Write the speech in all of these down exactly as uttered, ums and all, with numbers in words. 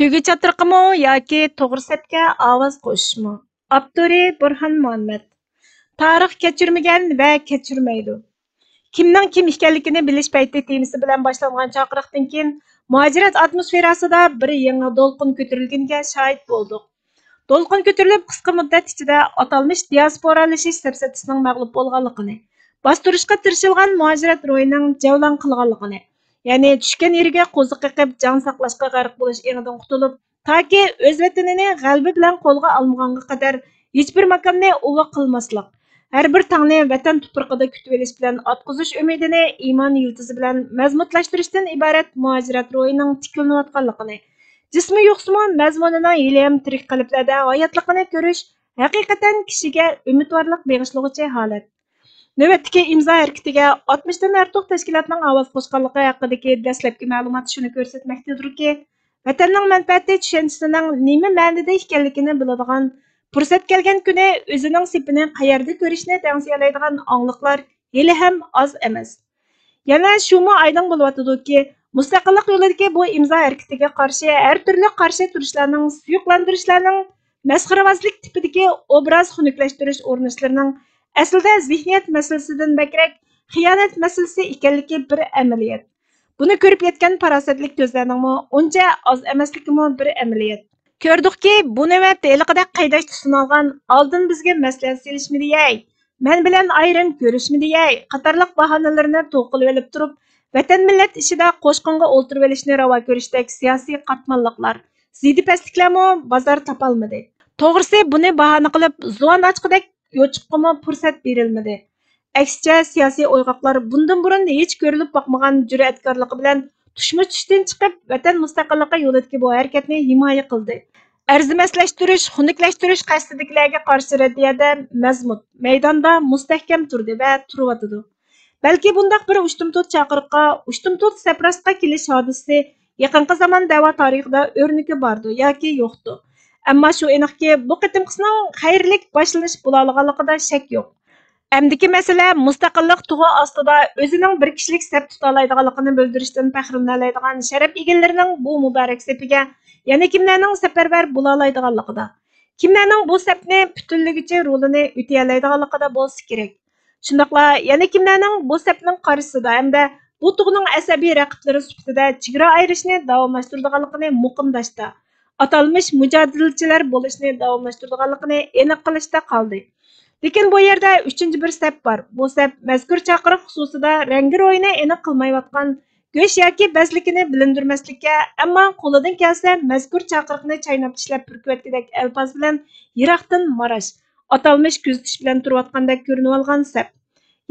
تۈگە چاترىقىمۇ ياكى توغرا سەپكە ئاۋاز قوشۇشمۇ؟ ئاپتورى بۇرھان مۇھەممەد. تارىخ كەچۈرمىگەن ۋە كەچۈرمەيدۇ. كىمنىڭ كىم ئىكەنلىكىنى بىلىش پەيتى تېمىسى بىلەن باشلانغان چاقىرىقتىن كېيىن، مۇھاجىرەت ئاتموسفېراسىدا بىر يېڭى دولقۇن كۆتۈرۈلگىنىگە شاھىت بولدۇق. دولقۇن كۆتۈرۈلۈپ، قىسقا مۇددەت ئىچىدە ئاتالمىش دىياسپورالىشىش سەپسەتىسىنىڭ مەغلۇپ بولغانلىقىنى، باستۇرۇشقا تىرىشىلغان مۇھاجىرەت روھىنىڭ جەۋلان قىلغانلىقىنى، يەنى چۈشكەن يېرىگە قوزۇق قېقىپ، جان ساقلاشقا غەرق بولۇش ئېڭىدىن قۇتۇلۇپ، تاكى ئۆز ۋەتىنىنى غەلىبە بىلەن قولغا ئالمىغانغا قەدەر ھېچبىر ماكاننى ئۇۋا قىلماسلىق، ھەر بىر تاڭنى ۋەتەن تۇپرىقىدا كۈتۈۋېلىش بىلەن ئاتقۇزۇش ئۈمىدىنى ئىمان يىلتىزى بىلەن مەزمۇتلاشتۇرۇشتىن ئىبارەت مۇھاجىرەت روھىنىڭ تىكلىنىۋاتقانلىقىنى، جىسمى يوقسىمۇ مەزمۇنىنىڭ ھېلىھەم تىرىك قەلبلەردە ھاياتلىقىنى كۆرۈش ھەقىقەتەن كىشىگە ئۈمىدۋارلىق بېغىشلىغۇچى ھالەت. نۆۋەتتىكى ئىمزا ھەرىكىتىگە ئاتمىشتىن ئارتۇق تەشكىلاتنىڭ ئاۋاز قوشقانلىقى ھەققىدىكى دەسلەپكى مەلۇمات شۇنى كۆرسەتمەكتىدۇركى، ۋەتەننىڭ مەنپەئەتى چۈشەنچىسىنىڭ نېمە مەنىدە ئىكەنلىكىنى بىلىدىغان، پۇرسەت كەلگەن كۈنى ئۆزىنىڭ سېپىنى قەيەردە كۆرۈشنى تەڭشىيەلەيدىغان ئاڭلىقلار ھېلىھەم ئاز ئەمەس. يەنە شۇمۇ ئايدىڭ بولۇۋاتىدۇكى، مۇستەقىللىق يولىدىكى بۇ ئىمزا ھەرىكىتىگە قارشى ھەر تۈرلۈك قارشى تۇرۇشلارنىڭ، سۇيۇقلاندۇرۇشلارنىڭ، مەسخىرىۋازلىق تىپىدىكى ئوبراز خۇنۈكلەشتۈرۈش ئۇرۇنۇشلىرىنىڭ ئەسلىدە زېھنىيەت مەسىلىسىدىن بەكرەك خىيانەت مەسىلىسى ئىكەنلىكى بىر ئەمەلىيەت. بۇنى كۆرۈپ يەتكەن پاراسەتلىك كۆزلەرنىڭمۇ ئۇنچە ئاز ئەمەسلىكىمۇ بىر ئەمەلىيەت. كۆردۇقكى، بۇ نۆۋەت ھېلىقىدەك قەيدەشتە سۇنۇلغان «ئالدىن بىزگە مەسلىھەت سېلىشمىدى ھەي، مەن بىلەن ئايرىم كۆرۈشمىدى ھەي» قاتارلىق باھانىلىرىنى توۋا قىلىۋېلىپ تۇرۇپ، ۋەتەن مىللەت ئىشىدا قوشقىنغا ئولتۇرۇۋېلىشنى راۋا كۆرۈشتەك سىياسىي قاتماللىقلار، زىيدىپەسلىكلەرمۇ بازار تاپالمىدى. توغرىسى، بۇنى باھانە قىلىپ، زۇۋان ئاچقۇدەك يوچۇققىمۇ پۇرسەت بېرىلمىدى. ئەكسىچە، سىياسىي ئويغاقلار بۇندىن بۇرۇن ھېچ كۆرۈلۈپ باقمىغان جۈرئەتكارلىقى بىلەن تۇشمۇتۇشتىن چىقىپ، ۋەتەن مۇستەقىللىقى يولىدىكى بۇ ھەرىكەتنى ھىمايە قىلدى. ئەرزىمەسلەشتۈرۈش، خۇنۈكلەشتۈرۈش قەستىدىكىلەرگە قارشى رەددىيەدە مەزمۇت، مەيداندا مۇستەھكەم تۇردى ۋە تۇرۇۋاتىدۇ. بەلكى بۇنداق بىر ئۇشتۇمتۇت چاقىرىققا، ئۇشتۇمتۇت سەپراستقا كېلىش ھادىسىسى يېقىنقى زامان دەۋا تارىخىدا ئۆرنىكى باردۇ ياكى يوقتۇ. ئەمما شۇ ئېنىقكى، بۇ قېتىمقىسىنىڭ خەيرلىك باشلىنىش بولالىغانلىقىدا شەك يوق. ئەمدىكى مەسىلە مۇستەقىللىق تۇغى ئاستىدا ئۆزىنىڭ بىر كىشىلىك سەپ تۇتالايدىغانلىقىنى بىلدۈرۈشتىن پەخىرلىنەلەيدىغان شەرەپ ئىگىلىرىنىڭ بۇ مۇبارەك سېپىگە يەنە كىملەرنىڭ سەپەرۋەر بولالايدىغانلىقىدا، كىملەرنىڭ بۇ سەپنى پۈتۈنلىگۈچى رولىنى ئۆتىيەلەيدىغانلىقىدا بولسا كېرەك. شۇنداقلا يەنە كىملەرنىڭ بۇ سەپنىڭ قارشىسىدا ھەمدە بۇ تۇغنىڭ ئەسەبىي رەقىبلىرى سۈپىتىدە چېگرا ئايرىشنى داۋاملاشتۇرىدىغانلىقىنى مۇقىمداشتا، ئاتالمىش مۇجادىلىچىلەر بولۇشنى داۋاملاشتۇرىدىغانلىقىنى ئېنىق قىلىشتا قالدى. لېكىن بۇ يەردە ئۈچىنچى بىر سەپ بار. بۇ سەپ مەزكۇر چاقىرىق خۇسۇسىدا رەڭگى روھىنى ئېنىق قىلمايۋاتقان، گۆش ياكى بەزلىكىنى بىلىندۈرمەسلىككە، ئەمما قولىدىن كەلسە مەزكۇر چاقىرىقنى چايناپ چىشلەپ پۈركۈۋەتكۈدەك ئەلپاز بىلەن يىراقتىن ماراش، ئاتالمىش كۆزىتىش بىلەن تۇرۇۋاتقاندەك كۆرۈنۈۋالغان سەپ.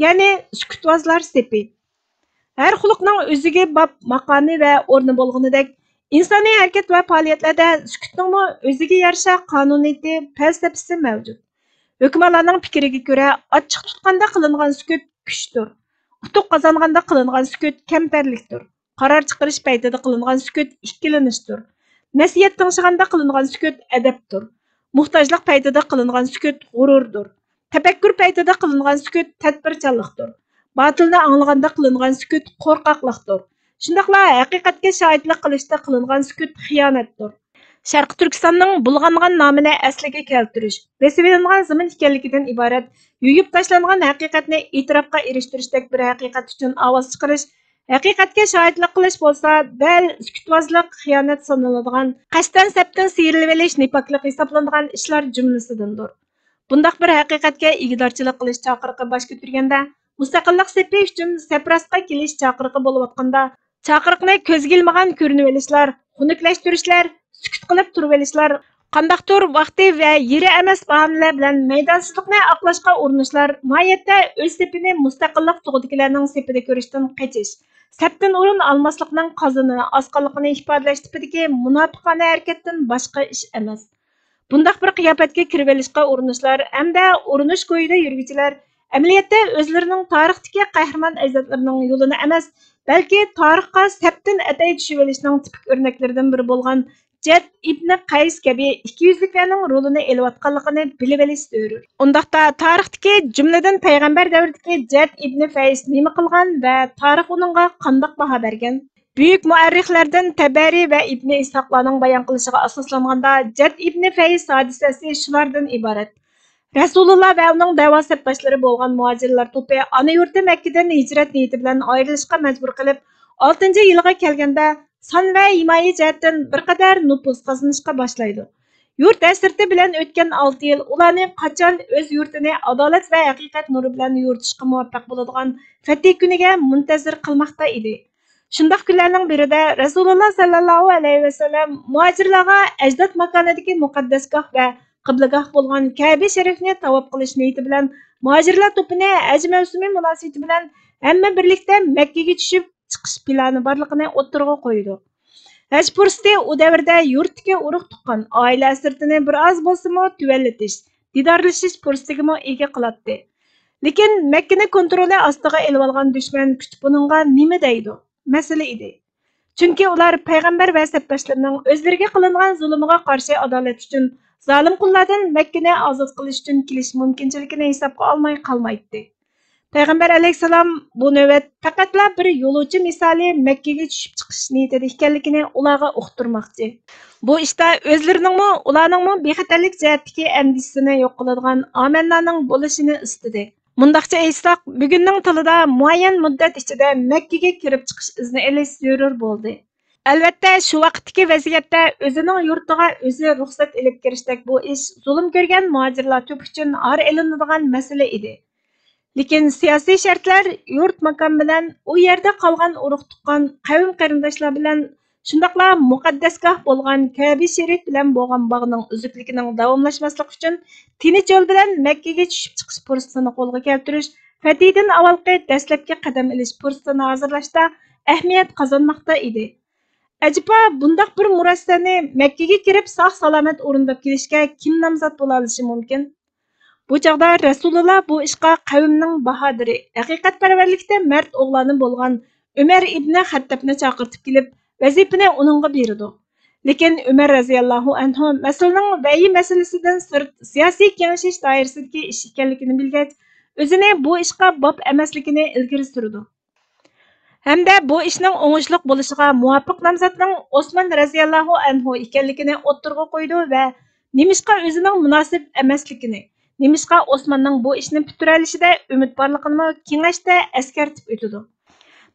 يەنى سۈكۈتۋازلار سېپى. ھەر خۇلقنىڭ ئۆزىگە باب ماقامى ۋە ئورنى بولغىنىدەك، ئىنسانىي ھەرىكەت ۋە پائالىيەتلەردە سۈكۈتنىڭمۇ ئۆزىگە يارىشا قانۇنىيىتى، پەلسەپىسى مەۋجۇت. ھۆكۈمرانلارنىڭ پىكرىگە كۆرە، ئاچچىق تۇتقاندا قىلىنغان سۈكۈت كۈچتۇر. ئۇتۇق قازانغاندا قىلىنغان سۈكۈت كەمتەرلىكتۇر. قارار چىقىرىش پەيتىدە قىلىنغان سۈكۈت ئىككىلىنىشتۇر. نەسىھەت تىڭشىغاندا قىلىنغان سۈكۈت ئەدەپتۇر. موھتاجلىق پەيتىدە قىلىنغان سۈكۈت غۇرۇردۇر. تەپەككۇر پەيتىدە قىلىنغان سۈكۈت تەدبىرچانلىقتۇر. باتىلنى ئاڭلىغاندا قىلىنغان سۈكۈت قورقاقلىقتۇر. شۇنداقلا ھەقىقەتكە شاھىتلىق قىلىشتا قىلىنغان سۈكۈت خىيانەتتۇر. شەرقىي تۈركىستاننىڭ بۇلغانغان نامىنى ئەسلىگە كەلتۈرۈش، بېسىۋېلىنغان زېمىن ئىكەنلىكىدىن ئىبارەت يۇيۇپ تاشلانغان ھەقىقەتنى ئېتىراپقا ئېرىشتۈرۈشتەك بىر ھەقىقەت ئۈچۈن ئاۋاز چىقىرىش، ھەقىقەتكە شاھىتلىق قىلىش بولسا دەل سۈكۈتۋازلىق، خىيانەت سانىلىدىغان، قەستەن سەپتىن سىيرىلىۋېلىش نىپاكلىق ھېسابلىنىدىغان ئىشلار جۈملىسىدىندۇر. بۇنداق بىر ھەقىقەتكە ئىگىدارچىلىق قىلىش چاقىرىقى باش كۆتۈرگەندە، مۇستەقىللىق سېپى ئۈچۈن سەپراستقا كېلىش چاقىرىقى بولۇۋاتقاندا، چاقىرىقنى كۆزگە ئىلمىغان كۆرۈنۈۋېلىشلار، خۇنۈكلەشتۈرۈشلەر، سۈكۈت قىلىپ تۇرۇۋېلىشلار، قانداقتۇر ۋاقتى ۋە يېرى ئەمەس باھانىلەر بىلەن مەيدانسىزلىقنى ئاقلاشقا ئۇرۇنۇشلار ناھايەتتە ئۆز سېپىنى مۇستەقىللىق تۇغىدىكىلەرنىڭ سېپىدە كۆرۈشتىن قېچىش، سەپتىن ئورۇن ئالماسلىقنىڭ قازىنىنى ئاسقانلىقىنى ئىپادىلەش تىپىدىكى مۇناپىقانە ھەرىكەتتىن باشقا ئىش ئەمەس. بۇنداق بىر قىياپەتكە كىرىۋېلىشقا ئۇرۇنۇشلار ھەمدە ئۇرۇنۇش كويىدا يۈرگۈچىلەر ئەمەلىيەتتە ئۆزلىرىنىڭ تارىختىكى قەھرىمان ئەجدادلىرىنىڭ يولىنى ئەمەس، بەلكى تارىخقا سەپتىن ئەتەي چۈشۈۋېلىشنىڭ تىپىك ئۆرنەكلىرىدىن بىرى بولغان جەد ئىبنى قەيس كەبى ئىككىيۈزلۈكلەرنىڭ رولىنى ئېلىۋاتقانلىقىنى بىلىۋېلىش زۆرۈر. ئۇنداقتا تارىختىكى، جۈملىدىن پەيغەمبەر دەۋرىدىكى جەد ئىبنى قەيس نېمە قىلغان ۋە تارىخ ئۇنىڭغا قانداق باھا بەرگەن؟ بۈيۈك مۇئەررىخلەردىن تەبەرى ۋە ئىبنى ئىسھاقلارنىڭ بايان قىلىشىغا ئاساسلانغاندا، جەد ئىبنى فەيس ھادىسىسى شۇلاردىن ئىبارەت. رەسۇلۇللا ۋە ئۇنىڭ دەۋا سەپداشلىرى بولغان مۇھاجىرلار توپى ئانا يۇرتى مەككىدىن ھىجرەت نىيىتى بىلەن ئايرىلىشقا مەجبۇر قىلىپ، ئالتىنچى يىلىغا كەلگەندە سان ۋە ھىمايە جەھەتتىن بىر قەدەر نوپۇز قازىنىشقا باشلايدۇ. يۇرت ھەسرىتى بىلەن ئۆتكەن ئالتە يىل ئۇلارنى قاچان ئۆز يۇرتىنى ئادالەت ۋە ھەقىقەت نۇرى بىلەن يورۇتۇشقا مۇۋەپپەق بولىدىغان فەتھى كۈنىگە مۇنتەزىر قىلماقتا ئىدى. شۇنداق كۈنلەرنىڭ بىرىدە رەسۇلۇللا سەللەللاھۇ ئەلەيھى ۋەسەللەم مۇھاجىرلارغا ئەجداد ماكانىدىكى مۇقەددەسگاھ ۋە قىبلىگاھ بولغان كەبە شەرىفنى تاۋاپ قىلىش نىيىتى بىلەن مۇھاجىرلار توپىنى ھەج مەۋسۇمى مۇناسىۋىتى بىلەن ھەممە بىرلىكتە مەككىگە چۈشۈپ چىقىش پىلانى بارلىقىنى ئوتتۇرىغا قويىدۇ. ھەج پۇرسىتى ئۇ دەۋردە يۇرتتىكى ئۇرۇق تۇغقان، ئائىلە ھەسرىتىنى بىر ئاز بولسىمۇ تۆۋەنلىتىش، دىدارلىشىش پۇرسىتىگىمۇ ئىگە قىلاتتى. لېكىن مەككىنى كونترولى ئاستىغا ئېلىۋالغان دۈشمەن كۈچ بۇنىڭغا نېمە دەيدۇ؟ مەسىلە ئىدى. چۈنكى ئۇلار پەيغەمبەر ۋە سەپداشلىرىنىڭ ئۆزلىرىگە قىلىنغان زۇلۇمىغا قارشى ئادالەت ئۈچۈن زالىم قۇللاردىن مەككىنى ئازاد قىلىش ئۈچۈن كېلىش مۇمكىنچىلىكىنى ھېسابقا ئالماي قالمايتتى. پەيغەمبەر ئەلەيھىسسالام بۇ نۆۋەت پەقەتلا بىر يولۇچى مىسالى مەككىگە چۈشۈپ چىقىش نىيىتىدە ئىكەنلىكىنى ئۇلارغا ئۇقتۇرماقچى. بۇ ئىشتا ئۆزلىرىنىڭمۇ، ئۇلارنىڭمۇ بىخەتەرلىك جەھەتتىكى ئەندىشىسىنى يوق قىلىدىغان ئامەننانىڭ بولۇشىنى ئىستىدى. مۇنداقچە ئېيتساق، بۈگۈننىڭ تىلىدا مۇئەييەن مۇددەت ئىچىدە مەككىگە كىرىپ چىقىش ئىزنى ئېلىش زۆرۈر بولدى. ئەلۋەتتە، شۇ ۋاقىتتىكى ۋەزىيەتتە ئۆزىنىڭ يۇرتىغا ئۆزى رۇخسەت ئېلىپ كىرىشتەك بۇ ئىش زۇلۇم كۆرگەن مۇھاجىرلار توپى ئۈچۈن ئار ئېلىنىدىغان مەسىلە ئىدى. لېكىن سىياسىي شەرتلەر يۇرت ماكان بىلەن، ئۇ يەردە قالغان ئۇرۇق تۇغقان، قەۋم قېرىنداشلار بىلەن، شۇنداقلا مۇقەددەسگاھ بولغان كەبە شېرىپ بىلەن بولغان باغنىڭ ئۈزۈكلۈكىنىڭ داۋاملاشماسلىقى ئۈچۈن تىنچ يول بىلەن مەككىگە چۈشۈپ چىقىش پۇرسىتىنى قولغا كەلتۈرۈش فەتھىدىن ئاۋۋالقى دەسلەپكى قەدەم ئېلىش پۇرسىتىنى ھازىرلاشتا ئەھمىيەت قازانماقتا ئىدى. ئەجەبا، بۇنداق بىر مۇرەسسەنى مەككىگە كىرىپ ساق-سالامەت ئورۇنداپ كېلىشكە كىم نامزات بولالىشى مۇمكىن؟ بۇ چاغدا رەسۇلۇللا بۇ ئىشقا قەۋمنىڭ باھادىرى، ھەقىقەتپەرۋەرلىكتە مەرد ئوغلانى بولغان ئۆمەر ئىبنى خەتتەبنى چاقىرتىپ كېلىپ، ۋەزىپىنى ئۇنىڭغا بېرىدۇ. لېكىن ئۆمەر رەزىياللاھۇ ئەنھۇ مەسىلىنىڭ ۋەھىي مەسىلىسىدىن سىرت سىياسىي كېڭىشىش دائىرىسىدىكى ئىش ئىكەنلىكىنى بىلگەچ، ئۆزىنى بۇ ئىشقا باب ئەمەسلىكىنى ئىلگىرى سۈرىدۇ. ھەمدە بۇ ئىشنىڭ ئوڭۇشلۇق بولۇشىغا مۇۋاپىق نامزاتنىڭ ئوسمان رەزىياللاھۇ ئەنھۇ ئىكەنلىكىنى ئوتتۇرىغا قويىدۇ ۋە نېمىشقا ئۆزىنىڭ مۇناسىپ ئەمەسلىكىنى، نېمىشقا ئوسماننىڭ بۇ ئىشنى پۈتتۈرەلىشىدە ئۈمىد بارلىقىنىمۇ كېڭەشتە ئەسكەرتىپ ئۆتىدۇ.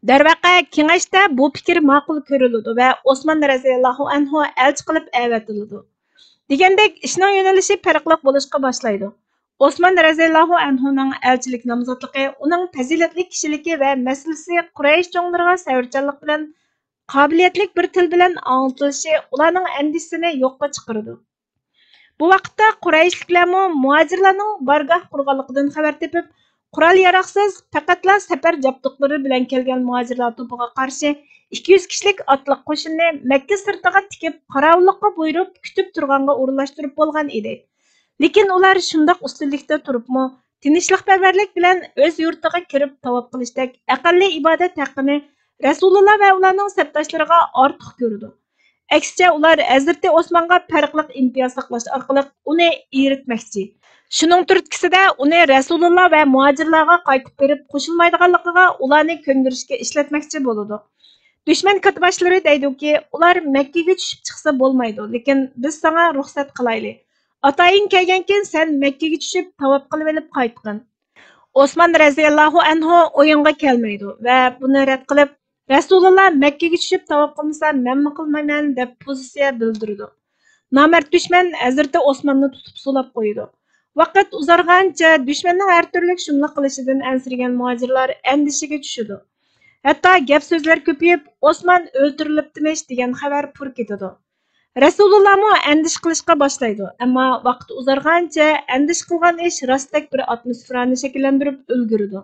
دەرۋەقە، كېڭەشتە بۇ پىكىر ماقۇل كۆرۈلىدۇ ۋە ئوسمان رەزىياللاھۇ ئەنھۇ ئەلچى قىلىپ ئەۋەتىلىدۇ. دېگەندەك، ئىشنىڭ يۆنىلىشى پەرقلىق بولۇشقا باشلايدۇ. ئوسمان رەزىياللاھۇ ئەنھۇنىڭ ئەلچىلىك نامزاتلىقى ئۇنىڭ پەزىلەتلىك كىشىلىكى ۋە مەسىلىسى قۇرەيش چوڭلىرىغا سەۋرچانلىق بىلەن قابىلىيەتلىك بىر تىل بىلەن ئاڭلىتىلىشى ئۇلارنىڭ ئەندىشىسىنى يوققا چىقىرىدۇ. بۇ ۋاقىتتا قۇرەيشلىكلەرمۇ مۇھاجىرلارنىڭ بارگاھ قۇرغانلىقىدىن خەۋەر تېپىپ، قورال-ياراغسىز، پەقەتلا سەپەر جابدۇقلىرى بىلەن كەلگەن مۇھاجىرلار توپىغا قارشى ئىككى يۈز كىشىلىك ئاتلىق قوشۇننى مەككە سىرتىغا تىكىپ، قاراۋۇللۇققا بۇيرۇپ، كۈتۈپ تۇرغانغا ئورۇنلاشتۇرۇپ بولغان ئىدى. لېكىن ئۇلار شۇنداق ئۈستۈنلۈكتە تۇرۇپمۇ، تىنچلىقپەرۋەرلىك بىلەن ئۆز يۇرتىغا كىرىپ تاۋاپ قىلىشتەك ئەقەللىي ئىبادەت ھەققىنى رەسۇلۇللا ۋە ئۇلارنىڭ سەپداشلىرىغا ئارتۇق كۆرىدۇ. ئەكسىچە، ئۇلار ھەزرىتى ئوسمانغا پەرقلىق ئىمتىياز ساقلاش ئارقىلىق ئۇنى ئېرىتمەكچى. شۇنىڭ تۈرتكىسىدە ئۇنى رەسۇلۇللا ۋە مۇھاجىرلارغا قايتىپ بېرىپ قوشۇلمايدىغانلىقىغا ئۇلارنى كۆندۈرۈشكە ئىشلەتمەكچى بولىدۇ. دۈشمەن كاتتىباشلىرى دەيدۇكى، ئۇلار مەككىگە چۈشۈپ چىقسا بولمايدۇ، لېكىن بىز ساڭا رۇخسەت قىلايلى. ئاتايىن كەلگەنكىن سەن مەككىگە چۈشۈپ تاۋاپ قىلىۋېلىپ قايتقىن. ئوسمان رەزىياللاھۇ ئەنھۇ ئويۇنغا كەلمەيدۇ ۋە بۇنى رەت قىلىپ، رەسۇلۇللا مەككىگە چۈشۈپ تاۋاپ قىلمىسا مەنمۇ قىلمايمەن دەپ پوزىتسىيە بىلدۈرىدۇ. نامەرد دۈشمەن ھەزرىتى ئوسماننى تۇتۇپ سولاپ قويىدۇ. ۋاقىت ئۇزارغانچە دۈشمەننىڭ ھەر تۈرلۈك شۇملۇق قىلىشىدىن ئەنسىرىگەن مۇھاجىرلار ئەندىشىگە چۈشىدۇ. ھەتتا گەپ سۆزلەر كۆپىيىپ، ئوسمان ئۆلتۈرۈلۈپتىمىش دېگەن خەۋەر پۇر كېتىدۇ. رەسۇلۇللامۇ ئەندىشە قىلىشقا باشلايدۇ، ئەمما ۋاقىت ئۇزارغانچە ئەندىشە قىلغان ئىش راستتەك بىر ئاتموسفېرانى شەكىللەندۈرۈپ ئۈلگۈرىدۇ.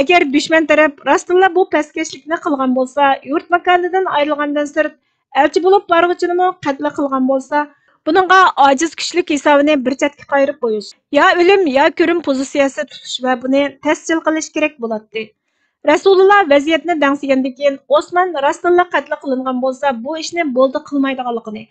ئەگەر دۈشمەن تەرەپ راستتىنلا بۇ پەسكەشلىكنى قىلغان بولسا، يۇرت ماكانىدىن ئايرىلغاندىن سىرت، ئەلچى بولۇپ بارغۇچىنىمۇ قەتلى قىلغان بولسا، بۇنىڭغا ئاجىز كۈچلۈك ھېسابىنى بىر چەتكە قايرىپ قويۇش، يا ئۆلۈم، يا كۆرۈم پوزىتسىيەسى تۇتۇش ۋە بۇنى تەسجىل قىلىش كېرەك بولاتتى. رەسۇلۇللا ۋەزىيەتنى دەڭسىگەندىن كېيىن، ئوسمان راستتىنلا قەتلى قىلىنغان بولسا، بۇ ئىشنى بولدى قىلمايدىغانلىقىنى،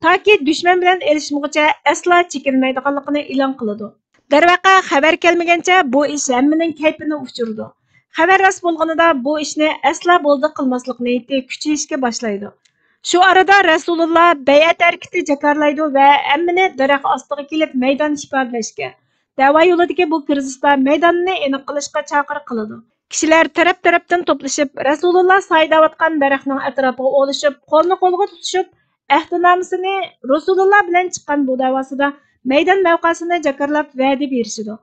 تاكى دۈشمەن بىلەن ئېلىشمىغۇچە ئەسلا چېكىنمەيدىغانلىقىنى ئېلان قىلىدۇ. دەرۋەقە، خەۋەر كەلمىگەنچە بۇ ئىش ھەممىنىڭ كەيپىنى ئۇچۇرىدۇ. خەۋەر راست بولغىنىدا بۇ ئىشنى ئەسلا بولدى قىلماسلىق نىيىتى كۈچىيىشكە باشلايدۇ. شۇ ئارىدا رەسۇلۇللا بەيئەت ھەرىكىتى جاكارلايدۇ ۋە ھەممىنى دەرەخ ئاستىغا كېلىپ مەيدان ئىپادىلەشكە، دەۋا يولىدىكى بۇ كىرىزىستا مەيداننى ئېنىق قىلىشقا چاقىرىق قىلىدۇ. كىشىلەر تەرەپ-تەرەپتىن توپلىشىپ، رەسۇلۇللا سايىداۋاتقان دەرەخنىڭ ئەتراپىغا ئولىشىپ، قولنى قولىغا تۇتۇشۇپ، ئەھدىنامىسىنى، رەسۇلۇللا بىلەن چىققان بۇ دەۋاسىدا مەيدان مەۋقەسىنى جاكارلاپ ۋەدە بېرىشىدۇ.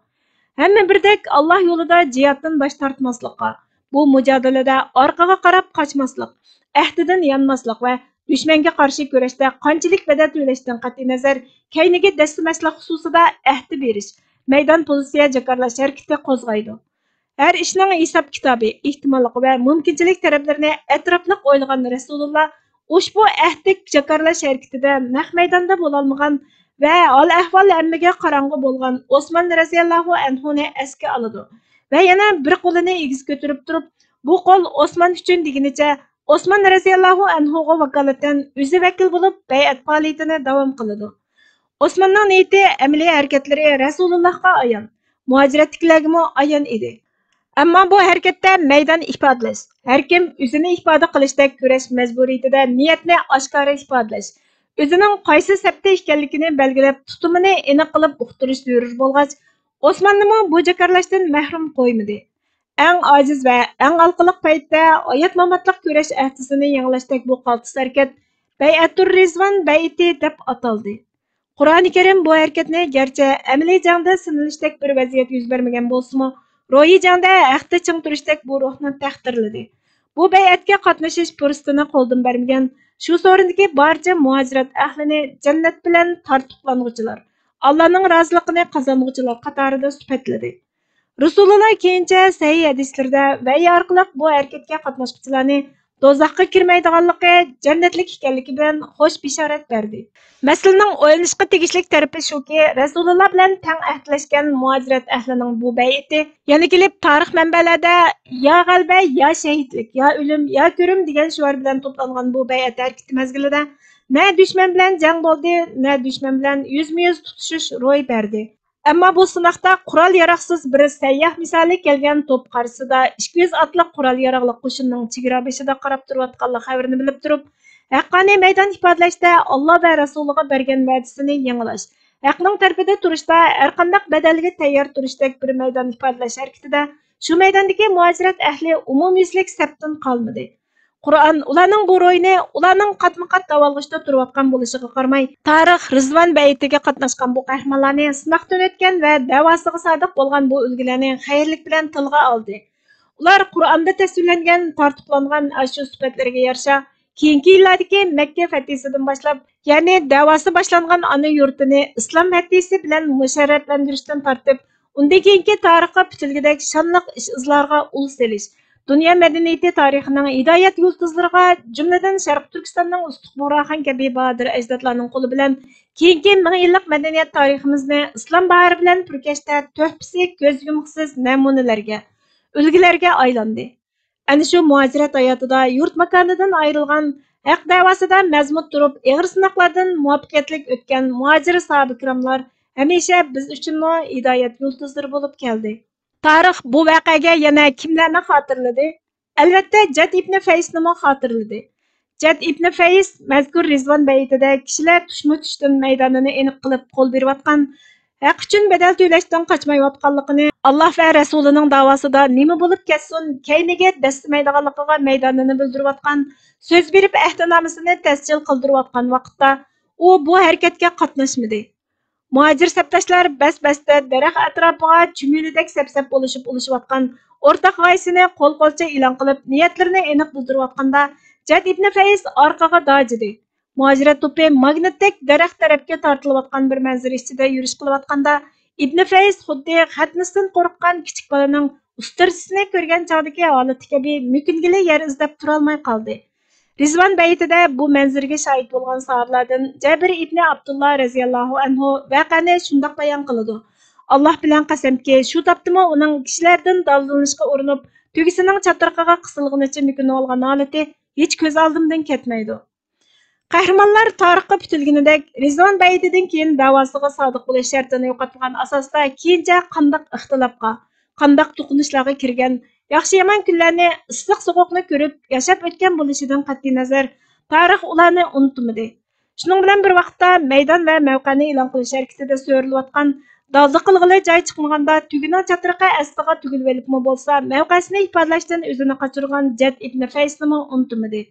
ھەممە بىردەك ئاللا يولىدا جىھادتىن باش تارتماسلىققا، بۇ مۇجادىلىدە ئارقىغا قاراپ قاچماسلىق، ئەھدىدىن يانماسلىق ۋە دۈشمەنگە قارشى كۈرەشتە قانچىلىك بەدەل تۆلەشتىن قەتئىينەزەر، كەينىگە دەسسىمەسلىك خۇسۇسىدا ئەھدە بېرىش، مەيدان پوزىتسىيە جاكارلاش ھەرىكىتى قوزغايدۇ. ھەر ئىشنىڭ ھېساب-كىتابى، ئېھتىماللىقى ۋە مۇمكىنچىلىك تەرەپلىرىنى ئەتراپلىق ئويلىغان رەسۇلۇللا ئۇشبۇ ئەھدە جاكارلاش ھەرىكىتىدە نەق مەيداندا بولالمىغان ۋە ھال-ئەھۋال ھەممىگە قاراڭغۇ بولغان ئوسمان رەزىياللاھۇ ئەنھۇنى ئەسكە ئالىدۇ ۋە يەنە بىر قولىنى ئېگىز كۆتۈرۈپ تۇرۇپ، بۇ قول ئوسمان ئۈچۈن دېگىنىچە، ئوسمان رەزىياللاھۇ ئەنھۇغا ۋاكالىتەن ئۆزى ۋەكىل بولۇپ بەيئەت پائالىيىتىنى داۋام قىلىدۇ. ئوسماننىڭ نىيىتى ئەمەلىي ھەرىكەتلىرى رەسۇلۇللاھقا ئايان، مۇھاجىرەتتىكىلەرگىمۇ ئايان ئىدى. ئەمما بۇ ھەرىكەتتە مەيدان ئىپادىلەش، ھەركىم ئۆزىنى ئىپادە قىلىشتەك كۈرەش مەجبۇرىيىتىدە نىيەتنى ئاشكارا ئىپادىلەش، ئۆزىنىڭ قايسى سەپتە ئىكەنلىكىنى بەلگىلەپ، تۇتۇمىنى ئېنىق قىلىپ ئۇقتۇرۇش زۆرۈر بولغاچ، ئوسماننىمۇ بۇ جاكارلاشتىن مەھرۇم قويمىدى. ئەڭ ئاجىز ۋە ئەڭ ھالقىلىق پەيتتە ھايات-ماماتلىق كۈرەش ئەھدىسىنى يېڭىلاشتەك بۇ قالتىس ھەرىكەت بەيئەتۇر رىزۋان بەيئىتى دەپ ئاتالدى. قۇرئانى كەرىم بۇ ھەرىكەتنى گەرچە ئەمەلىي جەڭدە سىنىلىشتەك بىر ۋەزىيەت يۈز بەرمىگەن بولسىمۇ، روھىي جەڭدە ھەقتە چىڭ تۇرۇشتەك بۇ روھنى تەقدىرلىدى. بۇ بەيئەتكە قاتنىشىش پۇرسىتىنى قولدىن بەرمىگەن، شۇ سورۇندىكى بارچە مۇھاجىرەت ئەھلىنى جەننەت بىلەن تارتۇقلانغۇچىلار، ئاللانىڭ رازىلىقىنى قازانغۇچىلار قاتارىدا سۈپەتلىدى. رسۇلۇللا كېيىنچە سەھىھ ھەدىسلىرىدە ۋەھىي ئارقىلىق بۇ ھەرىكەتكە قاتناشقۇچىلارنى دوزاخقا كىرمەيدىغانلىقى، جەننەتلىك ئىكەنلىكى بىلەن خوش بېشارەت بەردى. مەسىلىنىڭ ئويلىنىشقا تېگىشلىك تەرىپى شۇكى، رەسۇلۇللا بىلەن تەڭ ئەھدىلەشكەن مۇھاجىرەت ئەھلىنىڭ بۇ بەيئىتى يەنە كېلىپ تارىخ مەنبەلەردە يا غەلىبە، يا شەھىدلىك، يا ئۆلۈم، يا كۆرۈم دېگەن شوئار بىلەن توپلانغان بۇ بەيئەت ھەرىكىتى مەزگىلىدە نە دۈشمەن بىلەن جەڭ بولدى، نە دۈشمەن بىلەن يۈزمۇ يۈز تۇتۇشۇش روي بەردى. ئەمما بۇ سىناقتا قورال-ياراغسىز بىر سەيياھ مىسالى كەلگەن توپ قارشىسىدا ئىككى يۈز ئاتلىق قورال-ياراغلىق قوشۇننىڭ چېگرا بېشىدا قاراپ تۇرۇۋاتقانلىق خەۋىرىنى بىلىپ تۇرۇپ، ھەققانىي مەيدان ئىپادىلەشتە ئاللا ۋە رەسۇلىغا بەرگەن ۋەدىسىنى يېڭىلاش، ھەقنىڭ تەرىپىدە تۇرۇشتا ھەرقانداق بەدەلگە تەييار تۇرۇشتەك بىر مەيدان ئىپادىلەش ھەرىكىتىدە شۇ مەيداندىكى مۇھاجىرەت ئەھلى ئومۇميۈزلۈك سەپتىن قالمىدى. قۇرئان ئۇلارنىڭ بۇ روھىنى، ئۇلارنىڭ قاتمۇقات داۋالغۇشتا تۇرۇۋاتقان بولۇشىغا قارىماي، تارىخ رىزۋان بەيئىتىگە قاتناشقان بۇ قەھرىمانلارنى سىناقتىن ئۆتكەن ۋە دەۋاسىغا سادىق بولغان بۇ ئۈلگىلەرنى خەيرلىك بىلەن تىلغا ئالدى. ئۇلار قۇرئاندا تەسۋىرلەنگەن تارتۇقلانغان ئاشۇ سۈپەتلىرىگە يارىشا، كېيىنكى يىللاردىكى مەككە فەتھىسىدىن باشلاپ، يەنى دەۋاسى باشلانغان ئانا يۇرتىنى ئىسلام فەتھىسى بىلەن مۇشەررەپلەندۈرۈشتىن تارتىپ، ئۇندىن كېيىنكى تارىخقا پۈتۈلگۈدەك شانلىق ئىش-ئىزلارغا ئۇل سېلىش، دۇنيا مەدەنىيىتى تارىخىنىڭ ھىدايەت يۇلتۇزلىرىغا، جۈملىدىن شەرقىي تۈركىستاننىڭ ئۇستۇق بۇغراخان كەبى باھادىر ئەجدادلارنىڭ قولى بىلەن كېيىنكى مىڭ يىللىق مەدەنىيەت تارىخىمىزنى ئىسلام باھارى بىلەن پۈركەشتە تۆھپىسى كۆز يۇمغۇسىز نەمۇنىلەرگە، ئۈلگىلەرگە ئايلاندى. ئەنە شۇ مۇھاجىرەت ھاياتىدا يۇرت ماكانىدىن ئايرىلغان، ھەق دەۋاسىدا مەزمۇت تۇرۇپ، ئېغىر سىناقلاردىن مۇۋەپپەقىيەتلىك ئۆتكەن مۇھاجىر ساھابە كىراملار ھەمىشە بىز ئۈچۈنمۇ ھىدايەت يۇلتۇزلىرى بولۇپ كەلدى. تارىخ بۇ ۋەقەگە يەنە كىملەرنى خاتىرىلىدى؟ ئەلۋەتتە، جەد ئىبنى فەيسنىمۇ خاتىرىلىدى. جەد ئىبنى فەيس مەزكۇر رىزۋان بەيتىدە كىشىلەر تۇشمۇ تۇشتىن مەيدانىنى ئېنىق قىلىپ قول بېرىۋاتقان، ھەق ئۈچۈن بەدەل تۆلەشتىن قاچمايۋاتقانلىقىنى، ئاللا ۋە رەسۇلىنىڭ داۋاسىدا نېمە بولۇپ كەتسۇن، كەينىگە دەسسىمەيدىغانلىقىغا مەيدانىنى بىلدۈرۈۋاتقان، سۆز بېرىپ ئەھدىنامىسىنى تەسجىل قىلدۇرۇۋاتقان ۋاقىتتا، ئۇ بۇ ھەرىكەتكە قاتناشمىدى. مۇھاجىر سەپداشلار بەس-بەستە دەرەخ ئەتراپىغا چۈمۈلىدەك سەپ-سەپ بولۇشۇپ ئۇلىشىۋاتقان ئورتاق غايىسىنى قول-قولچە ئېلان قىلىپ، نىيەتلىرىنى ئېنىق بىلدۈرۈۋاتقاندا، جەد ئىبنى فەيس ئارقىغا داجىدى. مۇھاجىرەت توپى ماگنىتتەك دەرەخ تەرەپكە تارتىلىۋاتقان بىر مەنزىرە ئىچىدە يۈرۈش قىلىۋاتقاندا، ئىبنى فەيس خۇددى خەتنىستىن قورققان كىچىك بالىنىڭ ئۇستىرىسىنى كۆرگەن چاغدىكى ھالىتى كەبى مۆكۈنگىلى يەر ئىزدەپ تۇرالماي قالدى. رىزۋان بەيتىدە بۇ مەنزىرىگە شاھىت بولغان ساھابىلاردىن جابىر ئىبنى ئابدۇللا رەزىياللاھۇ ئەنھۇ ۋەقەنى شۇنداق بايان قىلىدۇ: «ئاللاھ بىلەن قەسەمكى، شۇ تاپتىمۇ ئۇنىڭ كىشىلەردىن دالدىلىنىشقا ئۇرۇنۇپ، تۆگىسىنىڭ چاترىقىغا قىسىلغىنىچە مۆكۈنۈۋالغان ھالىتى ھېچ كۆز ئالدىمدىن كەتمەيدۇ.» قەھرىمانلار تارىخقا پۈتۈلگىنىدەك، رىزۋان بەيئىتىدىن كېيىن داۋاسىغا سادىق بولۇش شەرتىنى يوقاتمىغان ئاساستا كېيىنچە قانداق ئىختىلاپقا، قانداق توقۇنۇشلارغا كىرگەن، ياخشى-يامان كۈنلەرنى، ئىسسىق-سوغۇقنى كۆرۈپ ياشاپ ئۆتكەن بولۇشىدىن قەتئىينەزەر، تارىخ ئۇلارنى ئۇنتۇمىدى. شۇنىڭ بىلەن بىر ۋاقىتتا، مەيدان ۋە مەۋقەنى ئېلان قىلىش ھەرىكىتىدە سۆرىلىۋاتقان، دالدا قىلغىلى جاي چىقمىغاندا، تۈگىنىڭ چاترىقى ئاستىغا تۈگۈلۈۋېلىپمۇ بولسا، مەۋقەسىنى ئىپادىلەشتىن ئۆزىنى قاچۇرغان جەد ئىبنى فەيسنىمۇ ئۇنتۇمىدى.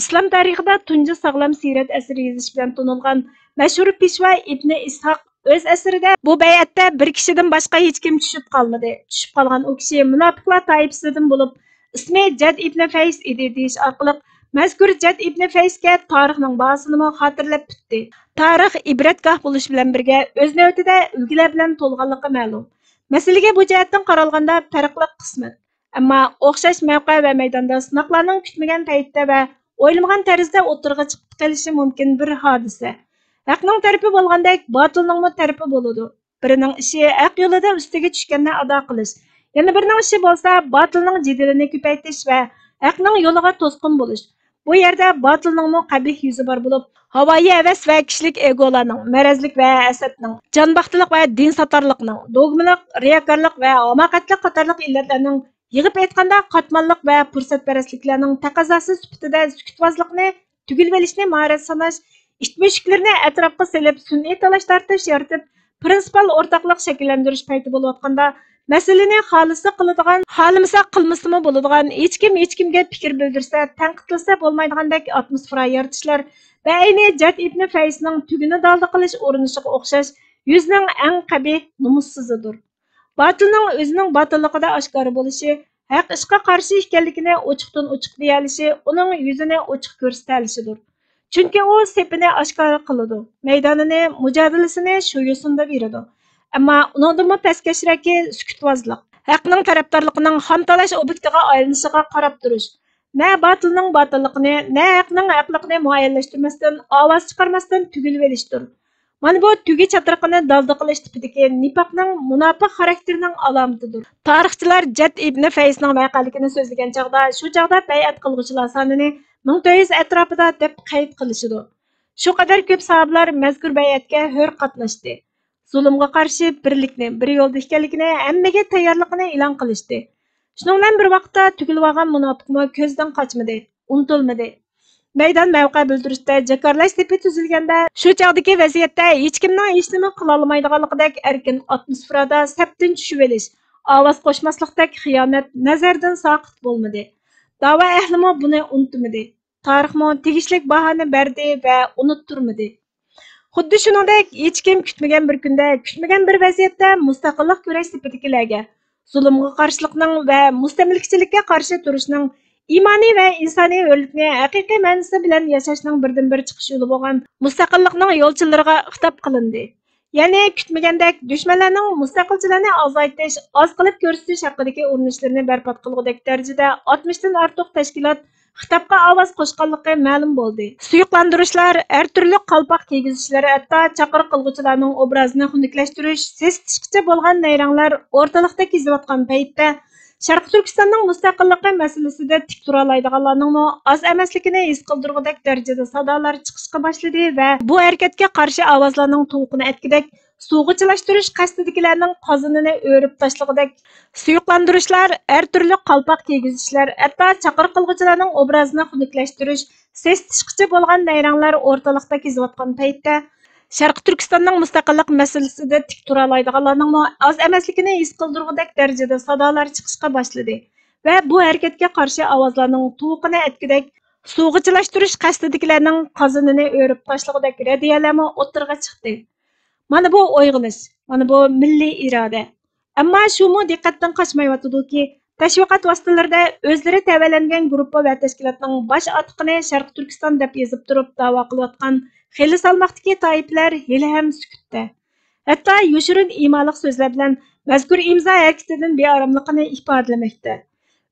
ئىسلام تارىخىدا تۇنجى ساغلام سىيرەت ئەسىرى يېزىش بىلەن تونۇلغان مەشھۇر پېشۋا ئىبنى ئىسھاق ئۆز ئەسىرىدە، بۇ بەيئەتتە بىر كىشىدىن باشقا ھېچكىم چۈشۈپ قالمىدى. چۈشۈپ قالغان ئۇ كىشى مۇناپىقلار تائىپىسىدىن بولۇپ، ئىسمى جەد ئىبنى فەيس ئىدى دېيىش ئارقىلىق، مەزكۇر جەد ئىبنى فەيسكە تارىخنىڭ باھاسىنىمۇ خاتىرىلەپ پۈتتى. تارىخ ئىبرەتگاھ بولۇش بىلەن بىرگە، ئۆز نۆۋىتىدە ئۈلگىلەر بىلەن تولغانلىقى مەلۇم. مەسىلىگە بۇ جەھەتتىن قارالغاندا پەرقلىق قىسمەت. ئەمما ئوخشاش مەۋقە ۋە مەيداندا سىناقلارنىڭ كۈتمىگەن پەيتتە ۋە ئويلىمىغان تەرزدە ئوتتۇرىغا چىقىپ قېلىشى مۇمكىن بىر ھادىسە. ھەقنىڭ تەرىپى بولغاندەك، باتىلنىڭمۇ تەرىپى بولىدۇ. بىرىنىڭ ئىشى ھەق يولىدا ئۈستىگە چۈشكەننى ئادا قىلىش، يەنە بىرىنىڭ ئىشى بولسا باتىلنىڭ جېدىلىنى كۆپەيتىش ۋە ھەقنىڭ يولىغا توسقۇن بولۇش. بۇ يەردە باتىلنىڭمۇ قەبىھ يۈزى بار بولۇپ، ھاۋايى ھەۋەس ۋە كىشىلىك ئېگولارنىڭ، مەرەزلىك ۋە ھەسەتنىڭ، جانباختىلىق ۋە دىن ساتارلىقنىڭ، دوگمىلىق، رىياكارلىق ۋە ھاماقەتلىك قاتارلىق ئىللەتلەرنىڭ، يىغىپ ئېيتقاندا، قاتماللىق ۋە پۇرسەتپەرەسلىكلەرنىڭ تەقەززاسى سۈپىتىدە سۈكۈتۋازلىقنى تۈگۈلۈۋېلىشنى ماھارەت ساناش، ئىت مۈشۈكلىرىنى ئەتراپقا سېلىپ، سۈنئىي تالاش-تارتىش يارىتىپ، پرىنسىپال ئورتاقلىق شەكىللەندۈرۈش پەيتى بولۇۋاتقاندا، مەسىلىنى خالىسا قىلىدىغان، خالىمىسا قىلمىسىمۇ بولىدىغان، ھېچكىم ھېچكىمگە پىكىر بىلدۈرسە، تەنقىدلىسە بولمايدىغاندەك ئاتموسفېرا يارىتىشلار بەئەينى جەد ئىبنى فەيسنىڭ تۈگىنى دالدا قىلىش ئۇرۇنۇشىغا ئوخشاش يۈزنىڭ ئەڭ قەبىھ نومۇسسىزىدۇر. باتىلنىڭ ئۆزىنىڭ باتىللىقىدا ئاشكارا بولۇشى، ھەق ئىشقا قارشى ئىكەنلىكىنى ئوچۇقتىن ئوچۇق دېيەلىشى، ئۇنىڭ يۈزىنى ئوچۇق كۆرسىتەلىشىدۇر. چۈنكى ئۇ سېپىنى ئاشكارا قىلىدۇ، مەيدانىنى، مۇجادىلىسىنى شۇ يوسۇندا بېرىدۇ. ئەمما ئۇنىڭدىنمۇ پەسكەشرەكى سۈكۈتۋازلىق، ھەقنىڭ تەرەپدارلىقىنىڭ خام تالاش ئوبيېكتىغا ئايلىنىشىغا قاراپ تۇرۇش، نە باتىلنىڭ باتىللىقىنى، نە ھەقنىڭ ھەقلىقىنى مۇئەييەنلەشتۈرمەستىن، ئاۋاز چىقارماستىن تۈگۈلۈۋېلىشتۇر. مانا بۇ تۈگى چاترىقىنى دالدا قىلىش تىپىدىكى نىپاقنىڭ، مۇناپىق خاراكتېرىنىڭ ئالامىتىدۇر. تارىخچىلار جەد ئىبنى فەيسنىڭ ۋەقەلىكىنى سۆزلىگەن چاغدا، شۇ چاغدا بەيئەت قىلغۇچىلار سانىنى مىڭ تۆت يۈز ئەتراپىدا دەپ قەيت قىلىشىدۇ. شۇ قەدەر كۆپ ساھابىلار مەزكۇر بەيئەتكە ھۆر قاتناشتى. زۇلۇمغا قارشى بىرلىكنى، بىر يولدا ئىكەنلىكىنى ھەممىگە تەييارلىقىنى ئېلان قىلىشتى. شۇنىڭ بىلەن بىر ۋاقىتتا، تۈگۈلۈۋالغان مۇناپىقمۇ كۆزدىن قاچمىدى، ئۇنتۇلمىدى. مەيدان مەۋقە بىلدۈرۈشتە جاكارلاش سېپى تۈزۈلگەندە، شۇ چاغدىكى ۋەزىيەتتە ھېچكىمنىڭ ھېچنېمە قىلالمايدىغانلىقىدەك ئەركىن ئاتموسفېرادا سەپتىن چۈشۈۋېلىش، ئاۋاز قوشماسلىقتەك خىيانەت نەزەردىن ساقىت بولمىدى. داۋا ئەھلىمۇ بۇنى ئۇنتۇمىدى. تارىخمۇ تېگىشلىك باھانى بەردى ۋە ئۇنتتۇرمىدى. خۇددى شۇنىڭدەك، ھېچكىم كۈتمىگەن بىر كۈندە، كۈتمىگەن بىر ۋەزىيەتتە مۇستەقىللىق كۈرەش سېپىدىكىلەرگە، زۇلۇمغا قارشىلىقنىڭ ۋە مۇستەملىكىچىلىككە قارشى تۇرۇشنىڭ، ئىمانىي ۋە ئىنسانىي ھۆرلۈكنى ھەقىقىي مەنىسى بىلەن ياشاشنىڭ بىردىنبىر چىقىش يولى بولغان مۇستەقىللىقنىڭ يولچىلىرىغا خىتاب قىلىندى. يەنى كۈتمىگەندەك، دۈشمەنلەرنىڭ مۇستەقىلچىلەرنى ئازايتىش، ئاز قىلىپ كۆرسىتىش ھەققىدىكى ئۇرۇنۇشلىرىنى بەربات قىلغۇدەك دەرىجىدە ئاتمىشتىن ئارتۇق تەشكىلات خىتابقا ئاۋاز قوشقانلىقى مەلۇم بولدى. سۇيۇقلاندۇرۇشلار، ھەر تۈرلۈك قالپاق كىيگۈزۈشلەر، ھەتتا چاقىرىق قىلغۇچىلارنىڭ ئوبرازىنى خۇنۈكلەشتۈرۈش، سېسىتىشقىچە بولغان نەيرەڭلەر ئورتىلىقتا كېزىۋاتقان پەيتتە، شەرقىي تۈركىستاننىڭ مۇستەقىللىقى مەسىلىسىدە تىك تۇرالايدىغانلارنىڭمۇ ئاز ئەمەسلىكىنى ھېس قىلدۇرغۇدەك دەرىجىدە سادالار چىقىشقا باشلىدى ۋە بۇ ھەرىكەتكە قارشى ئاۋازلارنىڭ توۋقۇنى ئەتكۈدەك سۇغا چىلاشتۇرۇش قەستىدىكىلەرنىڭ قازىنىنى ئۆرۈپ تاشلىغۇدەك سۇيۇقلاندۇرۇشلار، ھەر تۈرلۈك قالپاق كىيگۈزۈشلەر، ھەتتا چاقىرىق قىلغۇچىلارنىڭ ئوبرازىنى خۇنۈكلەشتۈرۈش، سېسىتىشقىچە بولغان نەيرەڭلەر ئورتىلىقتا كېزىۋاتقان پەيتتە، شەرقىي تۈركىستاننىڭ مۇستەقىللىق مەسىلىسىدە تىك تۇرالايدىغانلارنىڭمۇ ئاز ئەمەسلىكىنى ھېس قىلدۇرغۇدەك دەرىجىدە سادالار چىقىشقا باشلىدى ۋە بۇ ھەرىكەتكە قارشى ئاۋازلارنىڭ توۋقىنى ئەتكۈدەك، سۇغا چىلاشتۇرۇش قەستىدىكىلەرنىڭ قازىنىنى ئۆرۈپ تاشلىغۇدەك رەددىيەلەرمۇ ئوتتۇرىغا چىقتى. مانا بۇ ئويغىنىش، مانا بۇ مىللىي ئىرادە. ئەمما شۇمۇ دىققەتتىن قاچمايۋاتىدۇكى، تەشۋىقات ۋاسىتىلىرىدە ئۆزلىرى تەۋەلەنگەن گۇرۇپپا ۋە تەشكىلاتنىڭ باش ئاتىقىنى شەرقىي تۈركىستان دەپ يېزىپ تۇرۇپ داۋا قىلىۋاتقان خېلى سالماقتىكى تائىپىلەر ھېلىھەم سۈكۈتتە. ھەتتا يوشۇرۇن ئىمالىق سۆزلەر بىلەن مەزكۇر ئىمزا ھەرىكىتىدىن بىئاراملىقىنى ئىپادىلىمەكتە.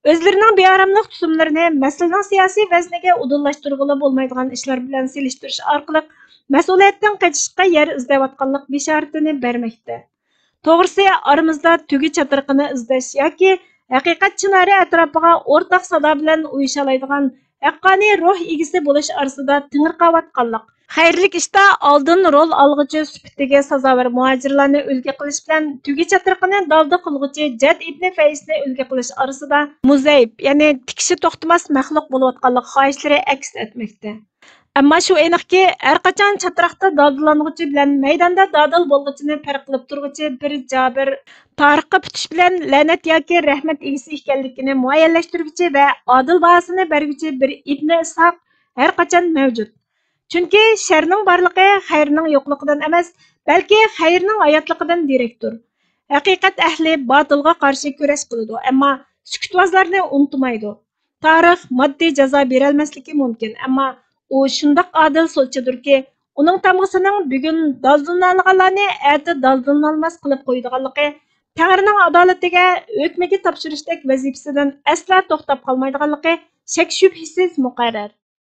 ئۆزلىرىنىڭ بىئاراملىق تۇتۇملىرىنى مەسىلىنىڭ سىياسىي ۋەزنىگە ئۇدۇللاشتۇرغىلى بولمايدىغان ئىشلار بىلەن سېلىشتۇرۇش ئارقىلىق مەسئۇلىيەتتىن قېچىشقا يەر ئىزدەۋاتقانلىق بېشارىتىنى بەرمەكتە. توغرىسى، ئارىمىزدا تۈگى چاترىقىنى ئىزدەش ياكى ھەقىقەت چىنارى ئەتراپىغا ئورتاق سادا بىلەن ئۇيۇشالايدىغان ھەققانىي روھ ئىگىسى بولۇش ئارىسىدا تېڭىرقاۋاتقانلىق، خەيرلىك ئىشتا ئالدىن رول ئالغۇچى سۈپىتىگە سازاۋەر مۇھاجىرلارنى ئۈلگە قىلىش بىلەن تۈگە چاترىقىنى دالدا قىلغۇچى جەد ئىبنى فەيسنى ئۈلگە قىلىش ئارىسىدا مۇزەيىپ، يەنى تىكىشى توختىماس مەخلۇق بولۇۋاتقانلىق خاھىشلىرى ئەكس ئەتمەكتە. ئەمما شۇ ئېنىقكى، ھەرقاچان چاتراقتا دادىلانغۇچى بىلەن مەيداندا دادىل بولغۇچىنى پەرق قىلىپ تۇرغۇچى بىر جابىر، تارىخقا پۈتۈش بىلەن لەنەت ياكى رەھمەت ئىگىسى ئىكەنلىكىنى مۇئەييەنلەشتۈرگۈچى ۋە ئادىل باھاسىنى بەرگۈچى بىر ئىبنى ئىسھاق ھەرقاچان مەۋجۇت. چۈنكى شەرنىڭ بارلىقى خەيرنىڭ يوقلۇقىدىن ئەمەس، بەلكى خەيرنىڭ ھاياتلىقىدىن دېرەكتۇر. ھەقىقەت ئەھلى باتىلغا قارشى كۈرەش قىلىدۇ، ئەمما سۈكۈتۋازلارنى ئۇنتۇمايدۇ. تارىخ ماددىي جازا بېرەلمەسلىكى مۇمكىن، ئەمما ئۇ شۇنداق ئادىل سوتچىدۇركى، ئۇنىڭ تامغىسىنىڭ بۈگۈن دالدىلىنالىغانلارنى ئەتە دالدىلىنالماس قىلىپ قويىدىغانلىقى، تەڭرىنىڭ ئادالىتىگە، ھۆكمىگە تاپشۇرۇشتەك ۋەزىپىسىدىن ئەسلا توختاپ قالمايدىغانلىقى شەك-شۈبھىسىز مۇقەررەر.